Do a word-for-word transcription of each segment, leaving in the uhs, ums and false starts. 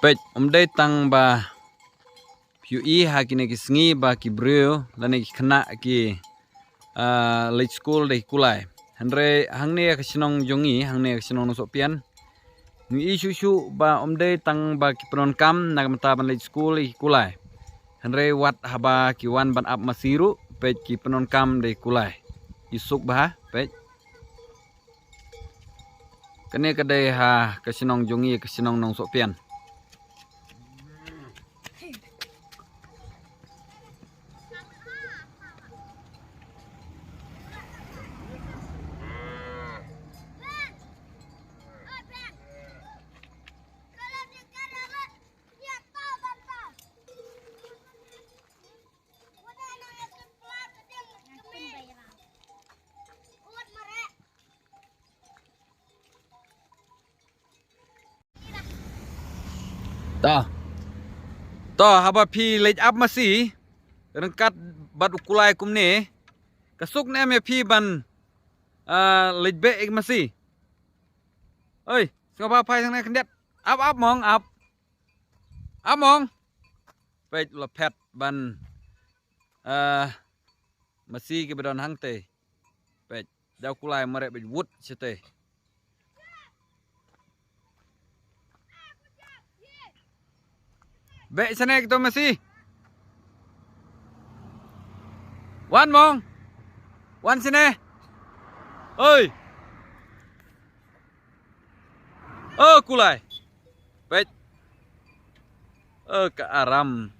Peit, um dei tang ba phi ïohi ha kine ki sngi ba ki briew lane ki khynnah ki, ah, leit skul da ki kulai. Hynrei hangne ka shnong jong ngi, hangne ka shnong Nongsohpian, ngi ïohi shuh shuh ba um dei tang ba ki pyndonkam na ka bynta ban leit skul da ki kulai. Hynrei wat haba ki wan ban ap masi ruh, peit, ki pyndonkam da ki kulai. Ïa suk bha, peit. Kane ka dei ha ka shnong jong ngi, ka shnong Nongsohpian. To. To, haba phi leit ap masi ryngkat bad u kulai kumne, ka suk ne em ïa phi ban, ah, leit beh ïa ka masi? Oi, sngewbha phai tang ne khyndiat. Ap, ap mong, ap. Ap mong. Peit, la phet ban, ah, masi kiba don hangtei. Peit, da u kulai mareh beit wut shatei. Beh shane kito masi. Wan mong. Wan shane. Oi. O kulai. Peit. O ka aram.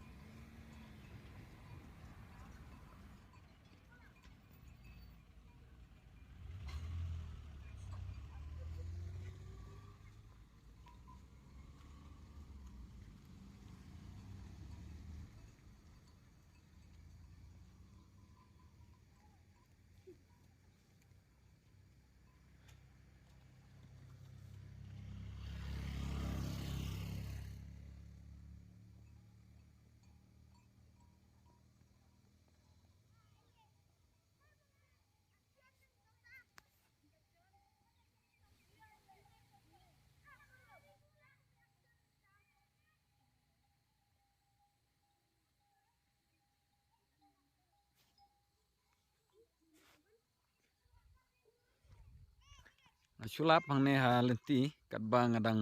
Nga shu lap hangne ha lynti katba nga dang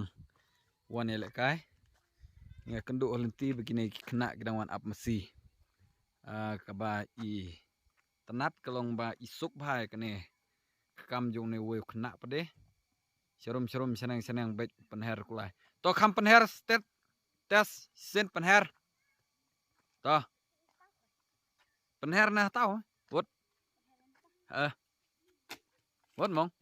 wan ïalehkai. Nga kynduh ha lynti ba kine ki khynnah ki dang wan ap masi. Ah, kaba i tynnat ka long ba i suk bha ïa kane ka kam jong une uwei u khynnah pat de. Sharum sharum shaneng shaneng beit pynher kulai. To kham pynher stet test sin pynher. To. Pynher na tau. Wot. Eh. Wot mong.